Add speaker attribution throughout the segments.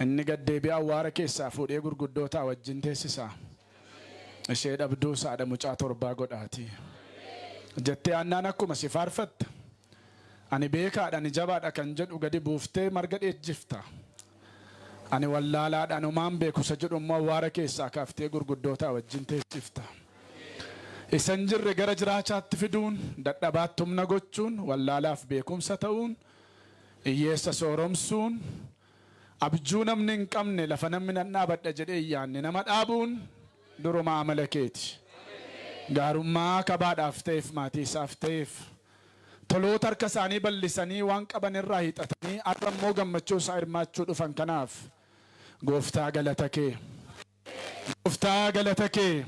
Speaker 1: Inni gad deebi'ee awwaara keessaa fuudhee gurguddootaa wajjin teessisa. Ishee dhabduus haadha mucaa torbaa godhaatii. Jettee Haannaan akkuma si faarfatte, Ani beekaadha, ani jabaadha kan jedhu gadi buuftee marga dheechifta. Ani wallaalaadha, ani homaa hin beeku isa jedhu immoo awwaara keessaa kaaftee gurguddootaa wajjin teessifta. Isa hin jirre gara jiraachaatti fiduun, dadhabaatti humna gochuun, wallaalaaf beekumsa ta'uun, hiyyeessa sooromsuun, abjuu namni hin qabne lafa namni nan dhaabadha jedhee hin yaadne nama dhaabuun durumaa amala keeti. Gaarummaa kabaadhaaf ta'eef maatii isaaf ta'eef toloota harka isaanii bal'isanii waan qaban irraa hiixatanii har'a immoo gammachuu isaa hirmaachuu dhufan kanaaf Gooftaa galata kee. Gooftaa galata kee.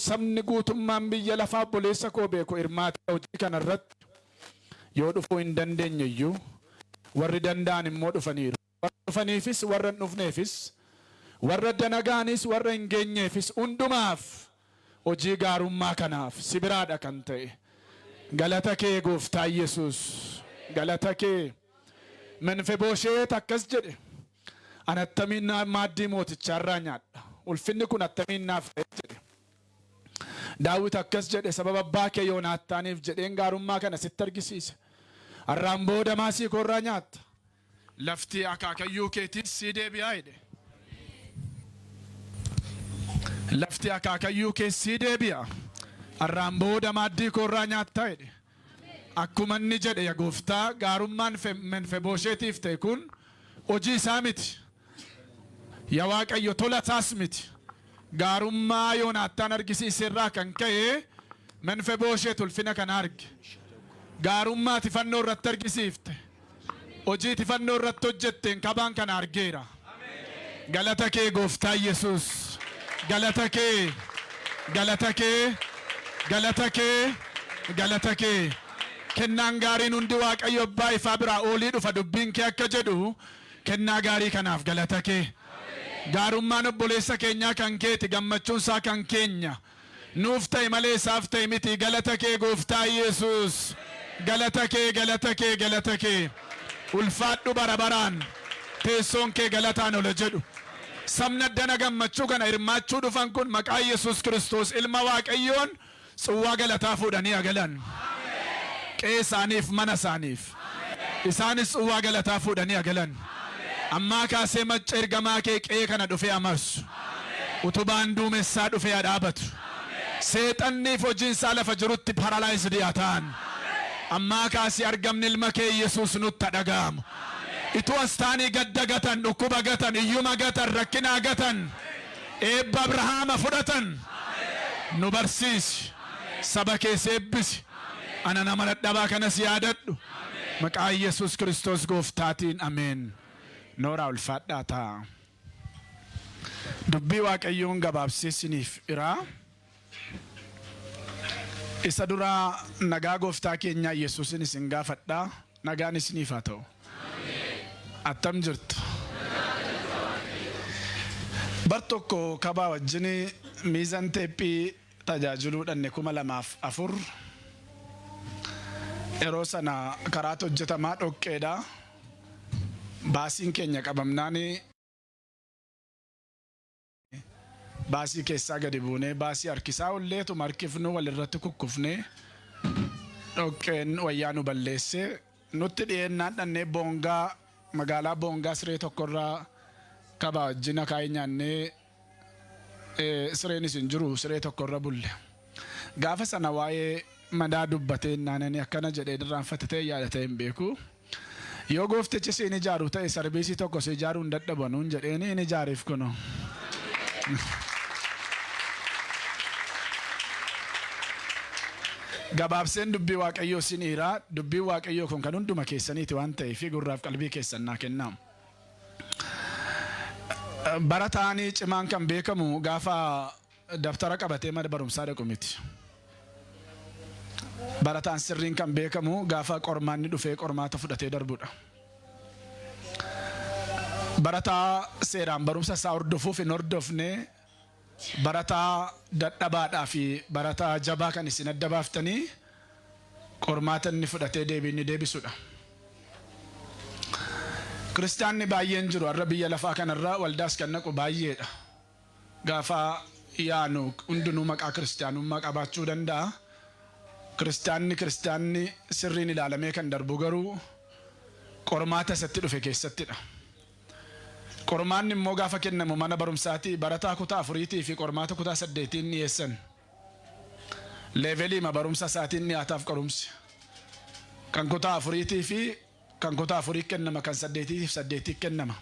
Speaker 1: Sabni guutummaan biyya lafaa obboleessa koo beeku hirmaatee hojii kana irratti yoo dhufuu hin dandeenye iyyuu warri danda'an immoo dhufaniiru. Warra dhufaniifis warra hin dhufneefis warra danagaanis warra hin geenyeefis hundumaaf hojii gaarummaa kanaaf si biraadha kan ta'e. Galata kee Gooftaa Yesuus. Galata kee. Menfebosheet akkas jedhe. Ani attamiin maaddii mootichaa irraa nyaadha? Ulfinni kun attamiin naaf ta'e? jedhe. Daawit akkas jedhe, Sababa abbaa kee Yoonaattaaniif jedheen gaarummaa kana sitti argisiise. Har'aan booda maasii koo irraa nyaatta. Lafti akaakayyuu keetiis sii deebi'a jedhe. Lafti akaakayyuu kees sii deebi'a. Har'aan booda maaddii koo irraa nyaatta jedhe. Akkuma inni jedhe ya Gooftaa, gaarummaan Menfebosheetiif ta'e kun hojii isaa miti. Ya Waaqayyo, tola isaas miti. Gaarummaa Yoonaattaan argisiise irraa kan ka'e Menfebosheet ulfina kana arge. Gaarummaa ati fannoo irratti argisiifte, hojii ati fannoo irratti hojjetteen kabaan kana argeera. Galata kee Gooftaa Yesuus. Galata kee. Galata kee. Galata kee. Galata kee. Kennaan gaariin hundi Waaqayyo Abbaa ifaa biraa oolii dhufa dubbiin kee akka jedhu kennaa gaarii kanaaf galata kee. Gaarummaan obboleessa keenyaa kan keeti gammachuun isaa kan keenya. Nuuf ta'e malee isaaf ta'e miti. Galata kee Gooftaa Yesuus. Galata kee, galata kee, galata kee. Ulfaadhu bara baraan. Teessoon kee galataan ola jedhu. Sabni addana gammachuu kana hirmaachuu dhufan kun maqaa Yesuus Kiristoos ilma Waaqayyoon tsuwwaa galataa fuudhanii haa galan. Qe'ee isaaniif, mana isaaniif. Isaanis tsuwwaa galataa fuudhanii haa galan. Ammaa kaasee macca ergamaa kee qe'ee kana dhufee haa marsu. Utubaan duumessaa dhufee haa dhaabatu. Seexanniif hojiin isaa lafa jirutti paralyzed haa ta'an. Ammaa kaasee argamni ilma kee Yesuus nutti haa dhaga'amu. Ituu as taa'anii gadda gatan, dhukkuba gatan, hiyyuma gatan, rakkinaa gatan, eebba Abrahaama fudhatan. Nu barsiisi. Saba kees eebbisi. Ana nama dadhabaa kanas yaadadhu. Maqaa Yesuus Kiristoos Gooftaatiin ameen. Nooraa ulfaadhaa ta'a. Dubbii Waaqayyoon gabaabsee siniif iraa. Isa duraa nagaa Gooftaa keenyaa Yesuusin isin gaafadha. Nagaan isiniif haa ta'u. Attam jirtu? Bar tokko kabaa wajjin miizan teephii tajaajiluu dhanne 2004. Yeroo sana karaatu hojjetamaa dhoqqeedha. Baasiin keenya qabamnaan baasii keessaa gadi buunee baasii harkisaa olleetuma harkifnu walirratti kukkufnee dhoqqeen wayyaa nu balleessee nutti dhiyeennaan dhannee Boongaa magaalaa Boongaa siree tokkorraa kabaa wajjin akaayii nyaannee Sireenis hin jiru siree tokko irra bulle. Gaafa sana waa'ee madaa dubbatee innaan ani akkana jedhee irraanfate ta'e yaadatee hin beeku. Yoo gooftichi si hin ijaaru ta'e sarbiisii tokko si ijaaruu hin dadhabu anuun jedheeni hin ijaariif kunoo. Gabaabseen dubbii Waaqayyoo sin hiira. Dubbiin Waaqayyoo kun kan hunduma keessaniiti waan ta'eef gurraaf qalbii keessan naa kennaa. Barataan cimaan kan beekamu gaafa dabtara qabatee mana barumsaa dhaqu miti. Barataan sirriin kan beekamu gaafa qormaanni dhufee qormaata fudhatee darbudha. Barataa seeraan barumsa isaa hordofuuf hin hordofne, barataa dadhabaadhaa fi barataa jabaa kan isin adda baaftanii qormaata inni fudhatee deebii inni deebisudha. Kiristaanni baay'een jiru har'a biyya lafaa kanarraa waldaas kan naqu baay'eedha. Gaafa yaanu hundinuu maqaa kiristaanummaa qabaachuu danda'a. Kiristaanni sirriin ilaalamee kan darbu garuu qormaata isatti dhufe keessattidha. Qormaanni immoo gaafa kennamu mana barumsaatii barataa kutaa 4 fi qormaata kutaa 8 dhiyeessan. Leeveliima barumsa isaatiin dhiyaataaf qorumsi. Kan kutaa 4 fi kan kutaa 4 kennama, kan 8 fi 8 kennama.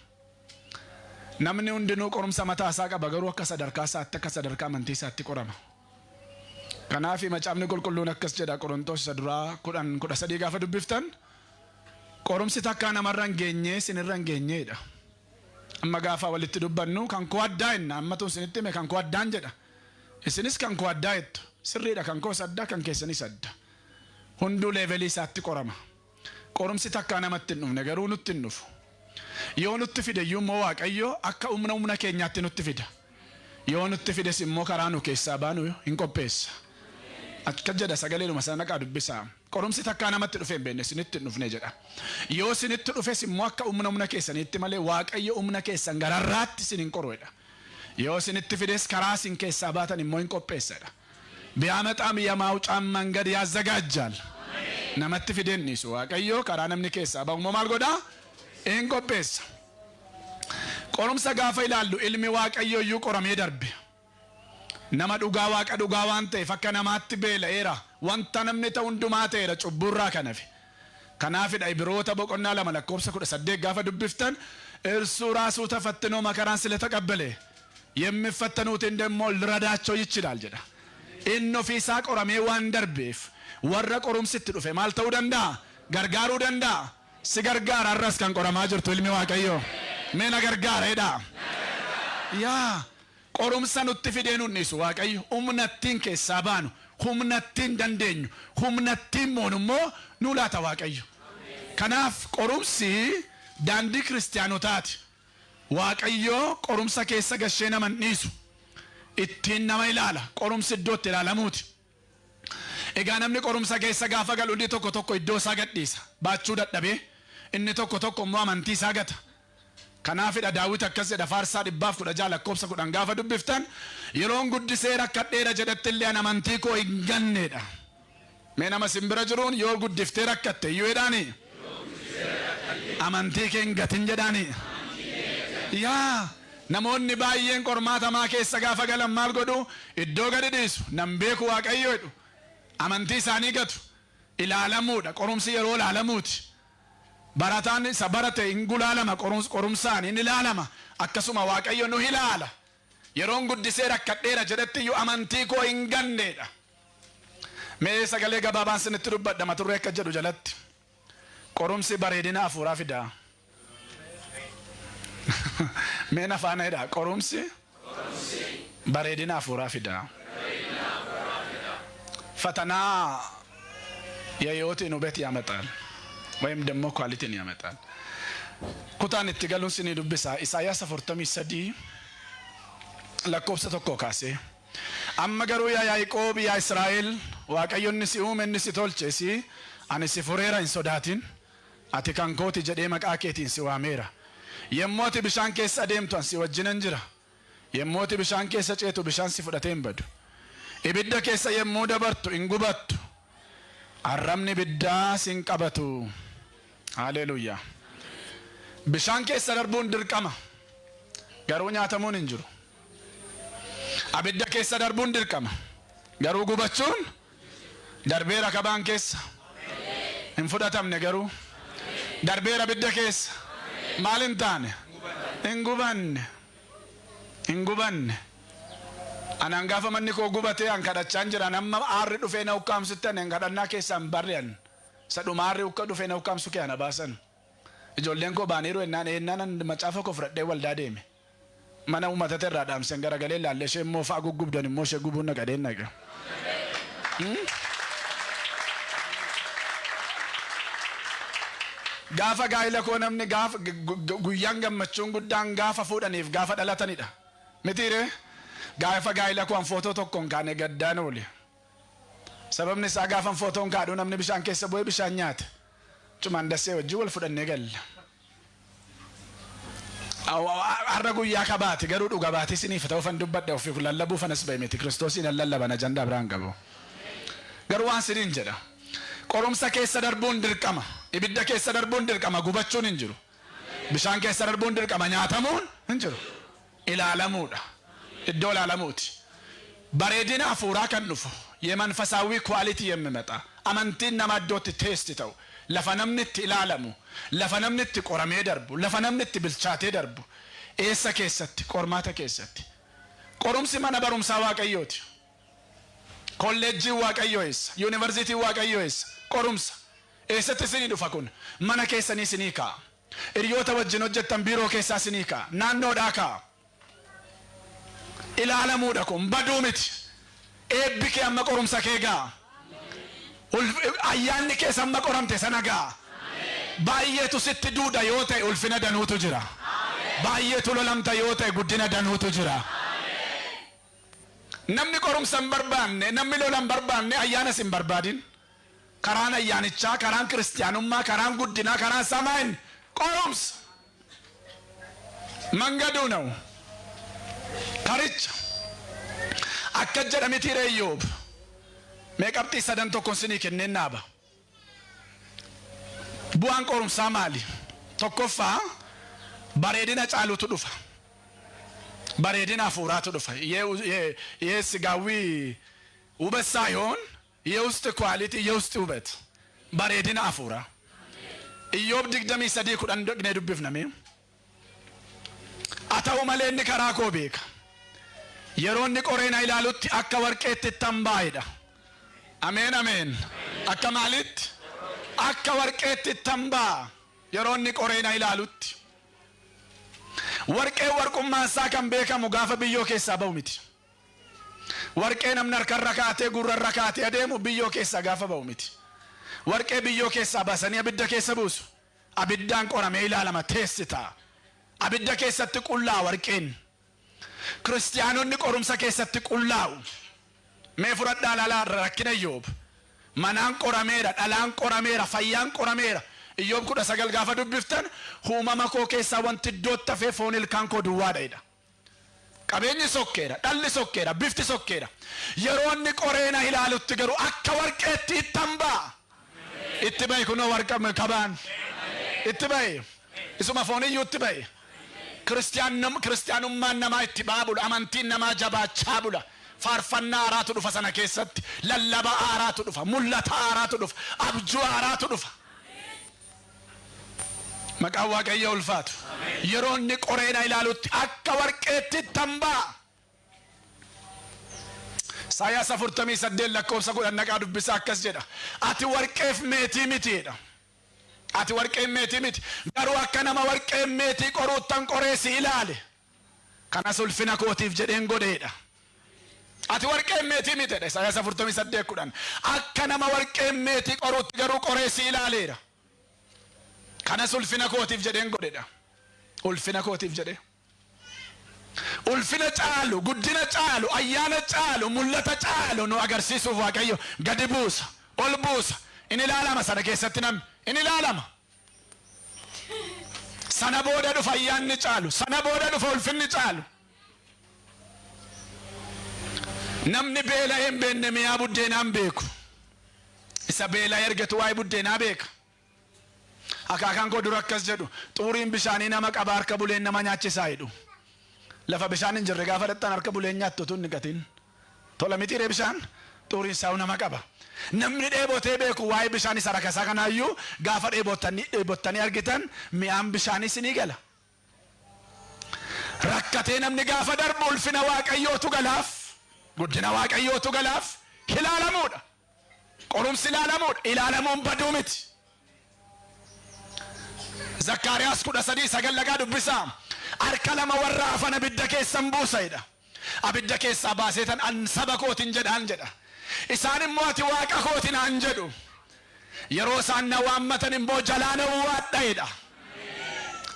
Speaker 1: Namni hundinuu qorumsa mataa isaa qaba garuu akka sadarkaa isaatti akka sadarkaa amantii isaatti qorama. Kanaaf macaafni qulqulluun akkas jedha Qorontos isa duraa 10:13 gaafa dubbiftan qorumsi takkaa namarra hin geenye sinirra hin geenyeedha. Amma gaafa walitti dubbannu kan koo addaa jenna, amma tun sinitti hime kan koo addaan jedha. Isinis kan koo addaa jettu. Sirriidha, kan koos addaa, kan keessanis adda. Hunduu leevelii isaatti qorama. Qorumsi takkaa namatti hin dhufne garuu nutti hin dhufu. Yoo nutti fide iyyuu immoo Waaqayyo akka humna humna keenyaatti nutti fida. Yoo nutti fides immoo karaa nu keessaa baanu hin qopheessa. Akka jedha sagaleedhuma sana naqaa dubbisaa. Qorumsi takkaa namatti dhufe hin beekne isinitti hin dhufne jedha. Yoo isinitti dhufes immoo akka humna humna keessaniitti malee Waaqayyo humna keessan gararraatti isin hin qoru jedha. Yoo isinitti fides karaa isin keessaa baatan immoo hin qopheessa jedha. ቢያመጣም የማውጫን መንገድ ያዘጋጃል። Namatti fideen dhiisu Waaqayyo karaa namni keessaa bahu immoo maal godhaa? Hin qopheessa. Qorumsa gaafa ilaallu ilmi Waaqayyo iyyuu qoramee darbe. Nama dhugaa Waaqa dhugaa waan ta'eef akka namaatti beela'eera. Wanta namni ta'u hundumaa ta'eera cubburraa kan hafe. Kanaafidha Ibroota boqonnaa 2 lakkoofsa 18 gaafa dubbiftan እርሱ ራሱ ተፈትኖ መከራን ስለተቀበለ የሚፈተኑትን ደግሞ ሊረዳቸው ይችላል jedha. Inni ofiisaa qoramee waan darbeef warra qorumsitti dhufe maal ta'uu danda'a? Gargaaruu danda'a. Si gargaara har'as kan qoramaa jirtu ilmi Waaqayyoo. Mee na gargaara jedhaa. Yaa qorumsa nutti fidee nun dhiisu Waaqayyo. Humna ittiin keessaa baanu, humna ittiin dandeenyu, humna ittiin moonu immoo nu laata Waaqayyo. Kanaaf qorumsi daandii kiristaanotaati. Waaqayyo qorumsa keessa gashee nama hin dhiisu. Ittiin nama ilaala. Qorumsi iddoo itti ilaalamuuti. Egaa namni qorumsa keessa gaafa galu inni tokko tokko iddoo isaa gadhiisa. Baachuu dadhabee inni tokko tokko immoo amantii isaa gata. Kanaafidha Daawit akkas jedha Faarsaa 116 lakkoofsa 10 gaafa dubbiftan yeroon guddisee rakkadheera jedhetti illee an amantii koo hin ganneedha. Mee nama simbira jiruun yoo guddiftee rakkatte iyyuu jedhaani? Amantii kee hin gatin jedhaani? Yaa namoonni baay'een qormaatamaa keessa gaafa galan maal godhu? Iddoo gadi dhiisu. Nan beeku Waaqayyo jedhu. Amantii isaanii gatu. Ilaalamuudha. Qorumsi yeroo ilaalamuuti. Barataan isa barate hin gulaalama, qorumsaan hin ilaalama. Akkasuma Waaqayyo nu ilaala. Yeroon guddisee rakkadheera jedhetti iyyuu amantii koo hin ganneedha. Mee sagalee gabaabaan sinitti dubbadha maturree akka jedhu jalatti. Qorumsi bareedina hafuuraa fidaa. Mee na faana jedhaa. Qorumsi bareedina hafuuraa fidaa. ፈተና የህይወትን ውበት ያመጣል ወይም ደግሞ quality ን ያመጣል። Kutaan itti galuun sinii dubbisa. Isaayyaas 43 lakkoofsa 1 kaasee. Amma garuu yaa Yaaqoob, yaa Israa'el, Waaqayyo inni si uume, inni si tolche si ani si fureera, hin sodaatin, ati kan kooti jedhee maqaa keetiin si waameera. Yommuu ati bishaan keessa adeemtu an si wajjinan jira. Yommuu ati bishaan keessa ceetu bishaan si fudhatee hin badu. Ibidda keessa yommuu dabartu hin gubattu. Arrabni ibiddaa si hin qabatu. Haleluuyaa. Bishaan keessa darbuun dirqama. Garuu nyaatamuun hin jiru. Abidda keessa darbuun dirqama. Garuu gubachuun darbeera kabaan keessa. Hin fudhatamne garuu. Darbeera abidda keessa. Maal hin taane? Hin gubanne. Hin gubanne. Anaan gaafa manni koo gubatee an kadhachaan jira. Amma aarri dhufee na ukkaamsutti ani kadhannaa keessaan barri'an. Isa dhuma aarri ukka dhufee na ukkaamsu kee ana baasan. Ijoolleen koo baaniiru ennaan ennaan macaafa koo fudhadhee waldaa deeme. Mana uummatata irraa dhaamseen garagalee ilaalle ishee immoo fa'a guggubdan immoo ishee gubuun naqadeen naqa. Gaafa gaa'ila koo namni gaafa guyyaan gammachuun guddaan gaafa fuudhaniif gaafa dhalatanidha. Mitiiree? Gaafa gaa'ila koo an footoo tokkoon kaane gaddaan oole. Sababni isaa gaafa footoon kaadhu namni bishaan keessa bu'ee bishaan nyaata. Cumaan dassee wajjin wal fudhannee galla. Har'a guyyaa kabaati, garuu dhuga baati isiniif ta'uufan dubbadha. Ofii lallabuufanas ba'e miti. Kiristoosiin lallaban, ajandaa biraan qabu. Garuu waan siniin jedha. Qorumsa keessa darbuun dirqama. Ibidda keessa darbuun dirqama. Gubachuun hin jiru. Bishaan keessa darbuun dirqama. Nyaatamuun hin jiru. Ilaalamuudha. Iddoo ilaalamuuti. Bareedina hafuuraa kan dhufu, የመንፈሳዊ quality የሚመጣ፣ amantiin nama iddootti test ta'u, lafa namni itti ilaalamu, lafa namni itti qoramee darbu, lafa namni itti bilchaatee darbu eessa keessatti? Qormaata keessatti. Qorumsi mana barumsaa Waaqayyooti. Kolleejjiin Waaqayyoo eessa? Yuunivarsiitiin Waaqayyoo eessa? Qorumsa. Eessatti isinii dhufa kun? Mana keessanii isinii ka'a. Hiriyoota wajjin hojjettan biiroo keessaa isinii ka'a. Naannoodhaa ka'a. Ilaalamuudha kun, baduu miti. Eebbi kee amma qorumsa kee ga'a. Ayyaanni keessa amma qoramte sana ga'a. Baay'eetu sitti duuda yoo ta'e, ulfina danuutu jira. Baay'eetu lolamta yoo ta'e, guddina danuutu jira. Namni qorumsa hin barbaanne, namni lola hin barbaanne, ayyaanas hin barbaadin. Karaan ayyaanichaa, karaan kiristiyaanummaa, karaan guddinaa, karaan samaayin qorumsa. መንገዱ ነው. Karicha. Akka jedhamiti Iyyoob. Mee qabxii sadan tokkon sinii kenneen naaba. Bu'aan qorumsaa maali? Tokkoffaa, bareedina caalutu dhufa. Bareedina hafuuraatu dhufa. የስጋዊ ውበት ሳይሆን የውስጥ quality፣ የውስጥ ውበት፣ bareedina hafuuraa. Iyyoob 23:10 dhaqnee dubbifname. Haa ta'u malee inni karaa koo beeka. Yeroo inni qoree na ilaalutti akka warqeetti ittan baay'edha. Ameen, ameen. Akka maalitti? Akka warqeetti ittan ba'a. Yeroo inni qoree na ilaalutti. Warqeen warqummaan isaa kan beekamu gaafa biyyoo keessaa ba'u miti. Warqee namni harkarra kaatee, gurrarra kaatee adeemu biyyoo keessaa gaafa ba'u miti. Warqee biyyoo keessaa baasanii abidda keessa buusu. Abiddaan qoramee ilaalama, test ta'a. Abidda keessatti qullaa warqeen. Kiristiyaanonni qorumsa keessatti qullaa'u. Mee fudhadhaa ilaalaa rakkina Iyyoob. Manaan qorameera, dhalaan qorameera, fayyaan qorameera. Iyyoob 19 gaafa dubbiftan, "Uumama koo keessaa wanti iddootti hafee foon ilkaan koo duwwaadha" jedha. Qabeenyi sokkeera, dhalli sokkeera, bifti sokkeera. Yeroo inni qoreena ilaalutti garuu akka warqeetti ittan ba'a. Itti ba'i kunoo warqa kabaan. Itti ba'i. Isuma fooniyyuu itti ba'i. Kiristiyaanummaan namaa itti ba'aa bula. Amantiin namaa jabaachaa bula. Faarfannaa haaraatu dhufa sana keessatti. Lallaba haaraatu dhufa. Mul'ata haaraatu dhufa. Abjuu haaraatu dhufa. Maqaan Waaqayyo ulfaatu. Yeroo inni qoreena ilaalutti akka warqeetti ittan ba'a. Isaayyaas 48 lakkoofsa 10 naqaa dubbisaa, akkas jedha. "Ati warqeef meetii miti" jedha. "Ati warqeef meetii miti. Garuu akka nama warqeef meetii qoruuttan qoree si ilaale. Kanas ulfina kootiif jedheen godheedha." Ati warqeef meetii miti jedha Isaayyaas 48:10. "Akka nama warqeef meetii qoruutti garuu qoree si ilaaleera. Kanas ulfina kootiif jedheen godheedha." Ulfina kootiif jedhee. Ulfina caalu, guddina caalu, ayyaana caalu, mul'ata caalu nu agarsiisuuf Waaqayyo gadi buusa, ol buusa. In ilaalama sana keessatti namni, in ilaalama. Sana booda dhufa ayyaanni caalu, sana booda dhufa ulfinni caalu. Namni beela'ee hin beekne mi'aa buddeenaa hin beeku. Isa beela'ee ergatu waa'ee buddeenaa beeka. Akaakaan koo dura akkas jedhu, "Xuuriin bishaanii nama qaba, harka buleen nama nyaachisaa" jedhu. Lafa bishaan hin jirre gaafa dhaqxan harka buleen nyaattu utuu hin dhiqatin. Tola mitiiree bishaan? Xuuriin isaa nama qaba. Namni dheebotee beeku waa'ee bishaan isa rakasaa kanaayyuu gaafa dheebottanii argitan mi'aan bishaanii isinii gala. Rakkatee namni gaafa darbu ulfina Waaqayyootu galaaf. Guddina Waaqayyootu galaaf. Ilaalamuudha. Qorumsi ilaalamuudha. Ilaalamuun baduu miti. Zakkaariyaas 13:9 dhaqaa dubbisaa. "Harka lama warra hafan abidda keessan buusa" jedha. "Abidda keessaa baaseetan an saba kootin jedhaan" jedha. "Isaan immoo ati Waaqa kootin naan jedhu. Yeroo isaan na waammatan immoo jalaan owwaadha" jedha.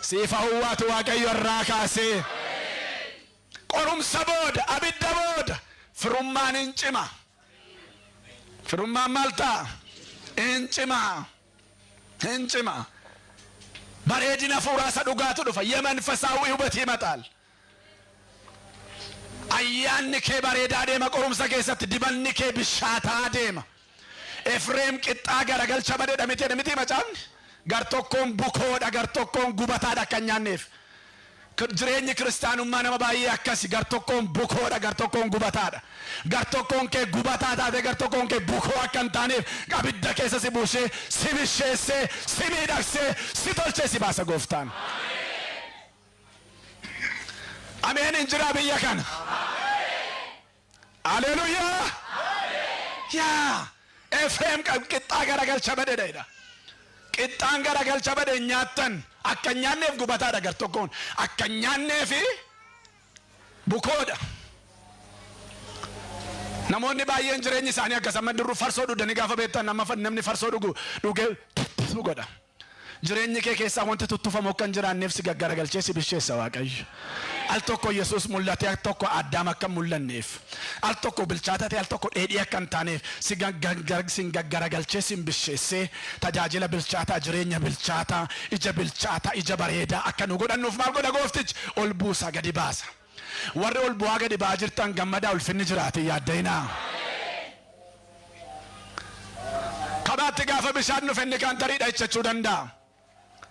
Speaker 1: Siifa owwaatu Waaqayyo irraa kaasee. Qorumsa booda, abidda booda firummaan hin cima. Firummaan maal ta'a? Hin cima. Hin cima. Bareedina hafuuraa isa dhugaatu dhufa. የመንፈሳዊ ውበት ይመጣል። Ayyaanni kee bareedaa deema qorumsa keessatti, dibanni kee bishaataa deema. Efreem qixxaa garagalcha badeedha miti jedhe miti macaafni. Gar tokkoon bukoodha, gar tokkoon gubataadha akka hin nyaanneef. Jireenyi kiristaanummaa nama baay'ee akkasi: gar tokkoon bukoodha, gar tokkoon gubataadha. Gar tokkoon kee gubataa taate, gar tokkoon kee bukoo akka hin taaneef abidda keessa si buusee, si bisheessee, si miidhagsee, si tolchee si baasa gooftaan. Ameen hin jiraa biyya kana? Aleluuyaa! Yaa Efreem qixxaa garagalcha badeedha. Qixxaan garagalcha bade nyaattan akka hin nyaanneef gubataadha, gar tokkoon akka hin nyaanneefi bukoodha. Namoonni baay'een jireenyi isaanii akkas. Amma duruu farsoo dhuganii gaafa beektan, nama namni farsoo dhugu dhugee tuttu godha. Jireenyi kee keessaa wanti tuttufamu akka hin jiraanneef si gaggaragalchee si bisheessa Waaqayyo. Al tokko Yesuus mul'atee al tokko Addaam akka hin mul'anneef. Al tokko bilchaata ta'e al tokko dheedhii akka hin taaneef si gaggaragalchee si bisheessee tajaajila bilchaataa, jireenya bilchaataa, ija bilchaataa, ija bareedaa akka nu godhannuuf maal godha gooftichi? Ol buusa, gadi baasa. Warri ol bu'aa gadi ba'aa jirtan gammadaa, ulfinni jiraate, yaadda'inaa. Kabaatti gaafa bishaan dhufe inni kaan tarii dhahichachuu danda'a.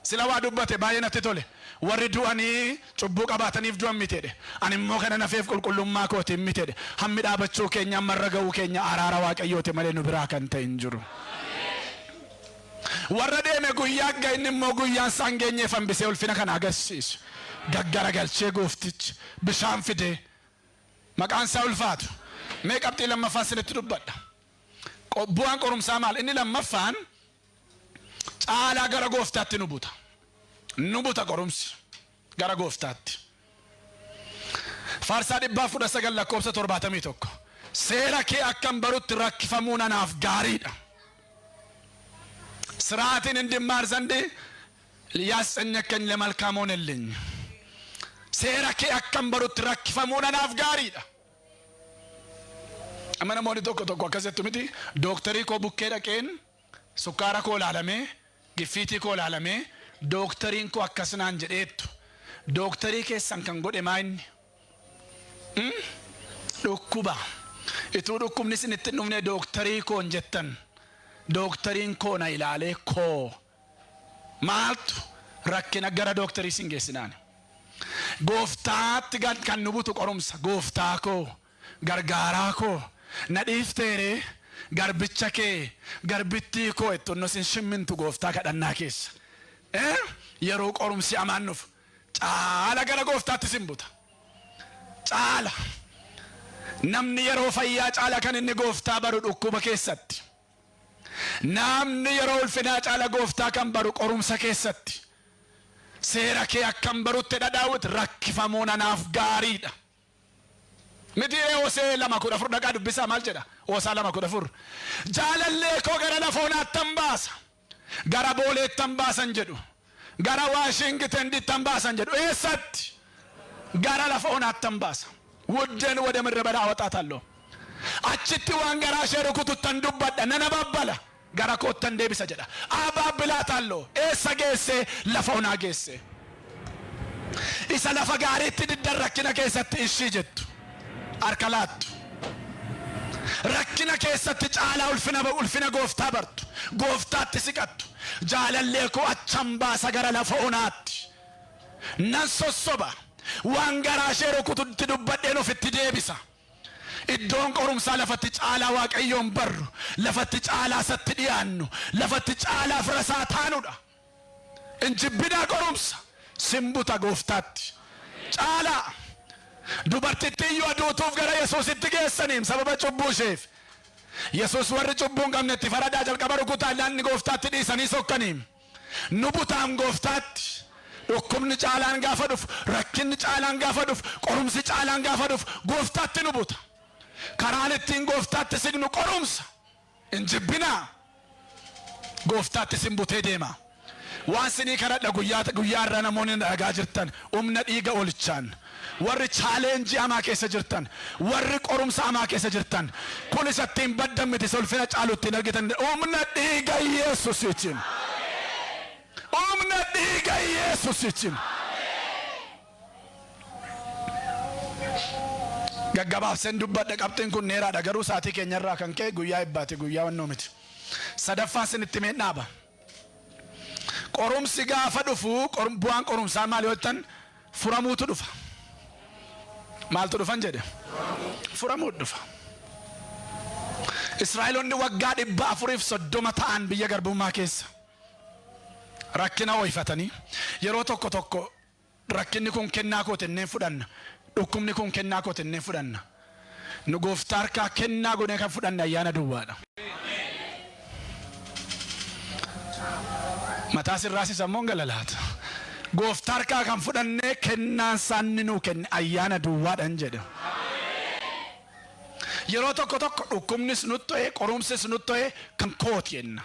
Speaker 1: Sila waa dubbate baay'ee natti tole. Warri du'anii cubbuu qabaataniif du'an miti jedhe. Ani immoo kana nafeef qulqullummaa kootiin miti jedhe. Hammi dhaabachuu keenya, ammarra ga'uu keenya araara Waaqayyooti malee nu biraa kan ta'e hin jiru. Warra deeme guyyaa ga'e, inni immoo guyyaan isaan geenyeef hambisee ulfina kana agarsiisu. Gaggaragalchee gooftichi bishaan fidee, maqaan isaa ulfaatu. Mee qabxii lammaffaa isinitti dubbadha. Bu'aan qorumsaa maal? Inni lammaffaan caalaa gara gooftaatti nu buta. Nu buta qorumsi gara gooftaatti. Faarsaa 119 lakkoofsa 71. Seera kee akkan barutti rakkifamuun anaaf gaariidha. ስርዓትን እንድማር ዘንድ ያስጨነከኝ ለመልካም ሆነልኝ። Seera kee akkan barutti rakkifamuun anaaf gaariidha. Amma namoonni tokko tokko akkas jettu miti: dooktarii koo bukkee dhaqeen sukkaara koo ilaalamee, giffiitii koo ilaalamee, dooktariin koo akkas naan jedheettu. Dooktarii keessan kan godhe maa inni? Dhukkuba. Ituu dhukkubni isinitti hin dhufne dooktarii koon jettan. Dooktariin koo na ilaalee koo maaltu rakkina gara dooktarii sin geessinaan. Gooftaatti kan nu butu qorumsa. Gooftaa koo, gargaaraa koo, na dhiifteeree, garbicha kee, garbittii koo ettonno sin shimmintu gooftaa kadhannaa keessa. Yeroo qorumsi hamaan dhufu caala gara gooftaatti sin buta. Caala. Namni yeroo fayyaa caala kan inni gooftaa baru dhukkuba keessatti. Namni yeroo ulfinaa caala gooftaa kan baru qorumsa keessatti. Seera kee akkan barutti dhadhaawut rakkifamuun anaaf gaariidha. Miti Hosee 2:14 dhaqaa dubbisaa, maal jedha? Hoosaa 2:14. Jaalallee koo gara lafa onaattan baasa. Gara Booleettan baasan jedhu. Gara Waashingiten dittan baasan jedhu. Eessatti? Gara lafa onaattan baasa. ውዴን ወደ ምድረ በዳ አወጣታለሁ። Achitti waan garaa ishee rukututtan dubbadha, nana babbala, gara koottan deebisa jedha. Abaabbilaatallo. Eessa geesse? Lafa onaa geesse. Isa lafa gaariitti diddan rakkina keessatti ishii jettu, harka laattu. Rakkina keessatti caalaa ulfina gooftaa bartu, gooftaatti siqattu. Jaalallee koo achan baasa gara lafa onaatti. Nan sossoba. Waan garaa ishee rukututti dubbadheen ofitti deebisa. Iddoon qorumsaa lafatti caalaa Waaqayyoon barru, lafatti caalaa isatti dhiyaannu, lafatti caalaa fira isaa taanudha. Injibbinaa qorumsa, simbuta gooftaatti. Caalaa. Dubartittii iyyuu aduutuuf gara Yesuusitti geessaniim sababa cubbuu isheef. Yesuus warri cubbuu hin qabne itti faradaa, jalqaba rukutaa, inni gooftaatti dhiisanii sokkaniim. Nu butaam gooftaatti. Dhukkubni caalaan gaafa dhufu, rakkinni caalaan gaafa dhufu, qorumsi caalaan gaafa dhufu gooftaatti nu buta. Karaan ittiin gooftaatti siqnu qorumsa. Hin jibbinaa. Gooftaatti sin butee deema. Waan sinii kadhadha, guyyaa guyyaa irra namoonni dhagaa jirtan, humna dhiiga olichaan warri challenge hamaa keessa jirtan, warri qorumsa hamaa keessa jirtan, kun isa ittiin baddan miti, isa ulfina caalu ittiin argitan, humna dhiiga Yesuusiitiin. Humna dhiiga. Dhiiga Yesuusitiin. Gaggabaabseen dubbadha, qabxiin kun dheeraadha, garuu sa'aatii keenyarraa kan ka'e guyyaa ibbaati, guyyaa wannoo miti. Sadaffaa isinitti himeen dhaaba. Qorumsi gaafa dhufu, bu'aan qorumsaa maal yoo jettan, furamuutu dhufa. Maaltu dhufan jedhe? Furamuutu dhufa. Israa'eloonni waggaa 430 ta'an biyya garbummaa keessa rakkina ho'ifatanii, yeroo tokko tokko rakkinni kun kennaa kooti inneen fudhanna. Dhukkubni kun kennaa kooti inneen fudhanna. Nu gooftaa harkaa kennaa godhee kan fudhanne ayyaana duwwaadha. Mataa sirraasis ammoo galalaata. Gooftaa harkaa kan fudhanne, kennaan isaanni nuu kenne ayyaana duwwaadhan jedhe. Yeroo tokko tokko dhukkubnis nutti to'e, qorumsis nutti to'e, kan kooti jenna.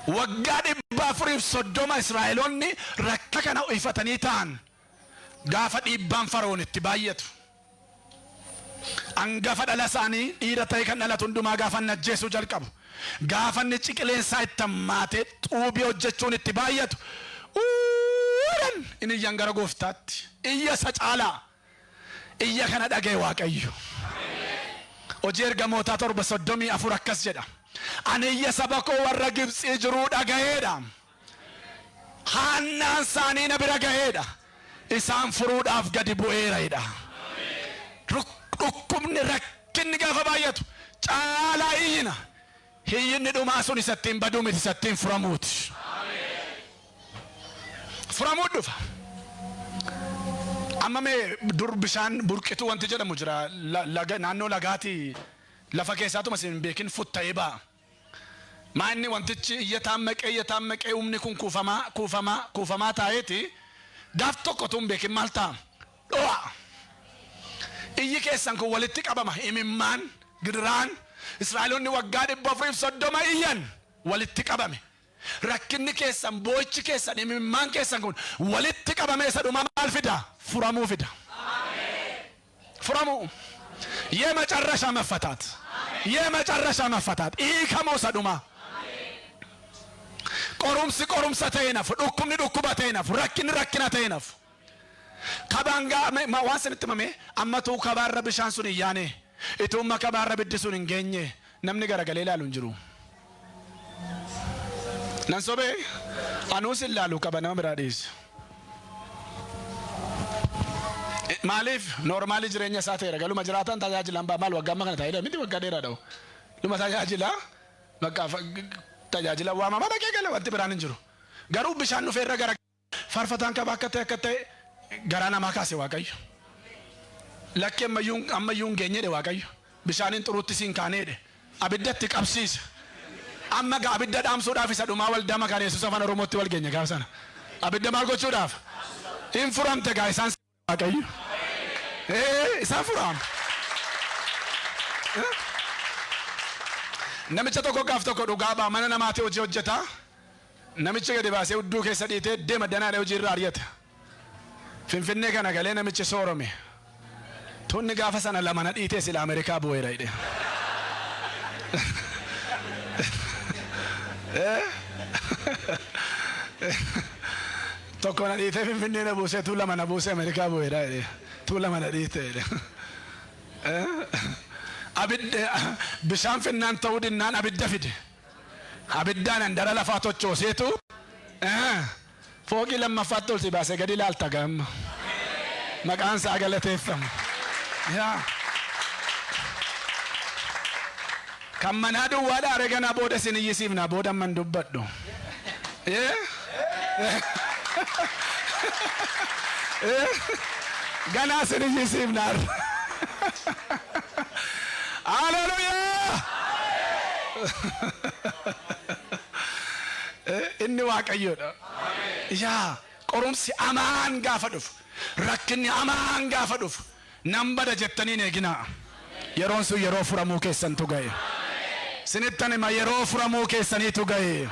Speaker 1: Waggaa 430 Israa'eloonni rakka kana ho'ifatanii ta'an, gaafa dhiibbaan Fara'oon itti baay'atu, angafa dhala isaanii dhiira ta'e kan dhalatu hundumaa gaafa inni ajjeesuu jalqabu, gaafa inni ciqileen isaa itti hammaatee xuubii hojjechuun itti baay'atu, uudhan inni iyyan gara gooftaatti. Iyya isa caalaa iyya kana dhaga'e Waaqayyo. Hojii Ergamootaa 7:34 akkas jedha. Ani iyya saba koo warra Gibxii jiruu dhaga'eedha. Haannaan isaanii na bira ga'eedha. Isaan furuudhaaf gadi bu'eera jedha. Dhukkubni, rakkinni gaafa baay'atu caalaa iyyina. Hiyyinni dhumaa sun isa ittiin baduu miti, isa ittiin furamuuti. Furamuu dhufa. Amma mee dur bishaan burqituu wanti jedhamu jira, laga, naannoo lagaatii lafa keessaatuma isin hin beekin futta'ee ba'a. Maa inni wantichi iyya taammaqee, iyya taammaqee, humni kun kuufamaa kuufamaa kuufamaa taa'eeti gaaf tokko utuu hin beekin maal ta'a? Dho'a. Iyyi keessan kun walitti qabama, imimmaan, gidiraan Israa'eloonni waggaa 430 iyyan walitti qabame. Rakkinni keessan, boo'ichi keessan, imimmaan keessan kun walitti qabamee isa dhumaa maal fida? Furamuu fida. Furamuu. የመጨረሻ መፈታት፣ የመጨረሻ መፈታት፣ hiikamuu isa dhumaa. Qorumsi qorumsa ta'ee nafu, dhukkubni dhukkuba ta'ee nafu, rakkinni rakkina ta'ee nafu. Kabaan gaa waan sinitti himame, ammatuu kabaarra bishaan sun hin yaane, ituumma kabaarra biddi sun hin geenye, namni garagalee ilaalu hin jiru. Nan sobee? Anuus hin laalu, qaba nama biraa dhiisu. Maaliif? Normal jireenya isaa ta'eera. Galuma jiraatan tajaajilan ba'a, maal waggaa amma kana taa'ee miti, waggaa dheeraa dha'u. Luma tajaajila bakka tajaajila waamamaa dhaqee gala, wanti biraan hin jiru. Garuu bishaan dhufeerra gara faarfataan qaba, akka ta'e akka ta'e garaa namaa kaase Waaqayyo. Lakki, ammayyuu ammayyuu hin geenyedhe Waaqayyo. Bishaaniin xuruutti siin kaaneedhe. Abiddatti qabsiisa. Amma gaa abidda dhaamsuudhaaf isa dhumaa waldaa Makaana Yesuus Afaan Oromootti wal geenya gaafa sana. Abidda maal gochuudhaaf? Hin furamte gaa isaan Waaqayyo. Ee, isaan furaam. Namicha tokko gaaf tokko dhugaa ba'a, mana namaati hojii hojjetaa. Namichi gadi baasee hudduu keessa dhiitee deema danaadha, hojii irraa ari'ata. Finfinnee kana galee namichi soorome. Tunni gaafa sana lama na dhiitee sila Ameerikaa bu'eera jedhe. Tokko na dhiitee Finfinnee na buusee, tuu lama na buusee Ameerikaa bu'eera jedhe. Tuu lama na dhiite jedhe. Abidda bishaan finnaan ta'uu dinnaan abidda fide. Abiddaan handara lafaa tochooseetu fooqii lammaffaatti ol si baasee gadi ilaalta gaamma. Maqaan isaa galateeffamu. Yaa. Kan manaa duwwaadha are, ganaa booda isin iyyisiifna, booda amman dubbadhu. Eh? Eh? Ganaa isin iyyisiifna. Haleluyaa! Inni Waaqayyoodha. Yaa, qorumsi amaan gaafa dhufu, rakkinni amaan gaafa dhufu, nan bada jettanii hin eeginaa. Yeroon sun yeroo furamuu keessantu ga'e. Sinittan hima, yeroo furamuu keessaniitu ga'e.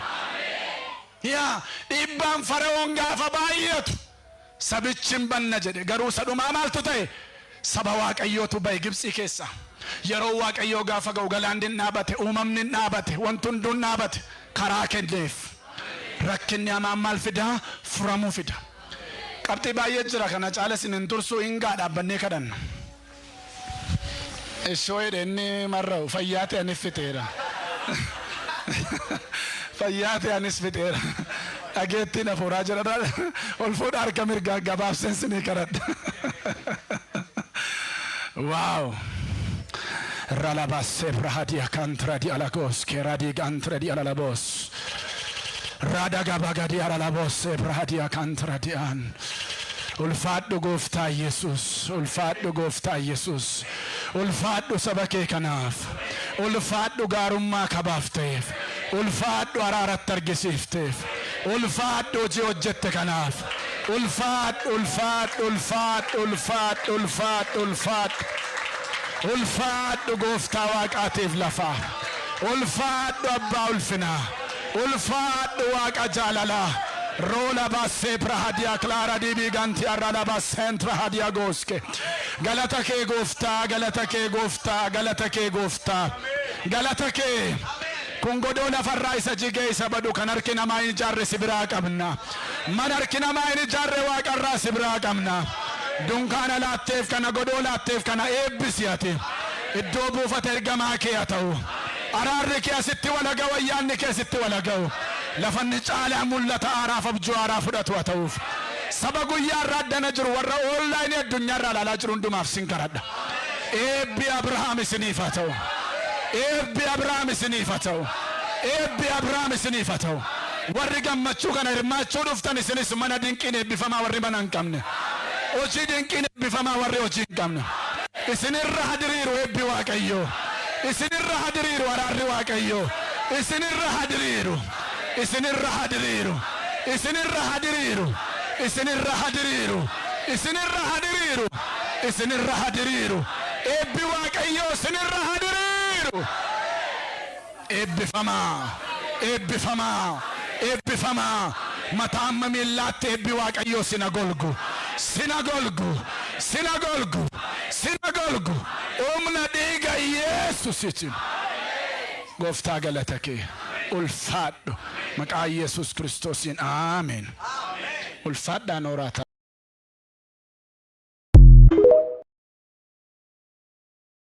Speaker 1: Yaa, dhiibbaan Fara'oon gaafa baay'atu sabichi hin banna jedhe, garuu isa dhumaa maaltu ta'e? Saba Waaqayyootu ba'e Gibxii keessa. Yeroo Waaqayyoo gaafa ga'u galaanni hin dhaabate, uumamni hin dhaabate, wanti hunduu hin dhaabate, karaa kenneef. Rakkinni hamaan maal fidaa? Furamuu fida. Qabxii baay'ee jira, kana caala isin hin tursu, hin gaa dhaabbannee kadhanna. Ishoo jedhe inni marra'u, fayyaa ta'e anis fixeera. Fayyaa ta'e anis fixeera. Dhageettiin hafuuraa jedha, ol fuudha harka mirgaa, gabaabseen sinii kadhadha. Wow. Ralabase brahadia kantradi alagos keradi gantradi alalabos. Radagabagadi alalabos brahadia kantradian. Ulfaadhu Gooftaa Yesus, ulfaadhu Gooftaa Yesus, ulfaadhu saba kee kanaaf, ulfaadhu gaarummaa kabaaf ta'eef, ulfaadhu araaratti argisiifteef, ulfaadhu hojii hojjette kanaaf, ulfaadhu, ulfaadhu, ulfaadhu, ulfaadhu, ulfaadhu, ulfaadhu. Ulfaadhu Gooftaa Waaqaatiif lafaa. Ulfaadhu Abbaa ulfinaa. Ulfaadhu Waaqa jaalalaa. Roola bassee prahadiya klaara dibii ganti arrala basseen trahadiya gooske. Galata kee Gooftaa, galata kee Gooftaa, galata kee Gooftaa. Galata kee. Kun godoo lafarraa isa jigee isa badu kan harki namaa hin ijaarre si biraa qabna. Mana harki namaa hin ijaarre waaqarraa si biraa qabna. Dunkaana laatteef kana, godoo laatteef kana eebbisi ati. Iddoo buufata ergamaa kee haa ta'u. Araarri kee asitti walaga'u, ayyaanni kee asitti walaga'u. Lafanni caalaa mul'ata haaraaf abjuu haaraa fudhatu haa ta'uuf. Saba guyyaa irraa addana jiru, warra online addunyaarraa ilaalaa jiru hundumaaf sin kadhadha. Eebbi Abrahaam isiniif haa ta'u. Eebbi Abrahaam isiniif haa ta'u. Eebbi Abrahaam isiniif haa ta'u. Warri gammachuu kana hirmaachuu dhuftan isinis mana dinqiin eebbifamaa, warri mana hin qabne. Hojii dinqiin eebbifamaa, warri hojii hin qabne. Isinirra haa diriiru eebbi Waaqayyoo. Isinirra haa diriiru araarri Waaqayyoo. Isinirra haa diriiru. Isinirra haa diriiru. Isinirra haa diriiru. Isinirra haa diriiru. Isinirra haa diriiru. Isinirra haa diriiru. Eebbi Waaqayyoo isinirra haa diriiru. Eebbifamaa. Eebbifamaa. Eebbifamaa. Mataa amma miillaatti eebbi Waaqayyoo sina golgu. Sina golgu. Sina golgu. Sina golgu. Humna dhiiga Yesuusiitiin. Gooftaa, galata kee. Ulfaadhu. Maqaa Yesuus Kiristoosiin. Aameen. Ulfaadhaan horaata.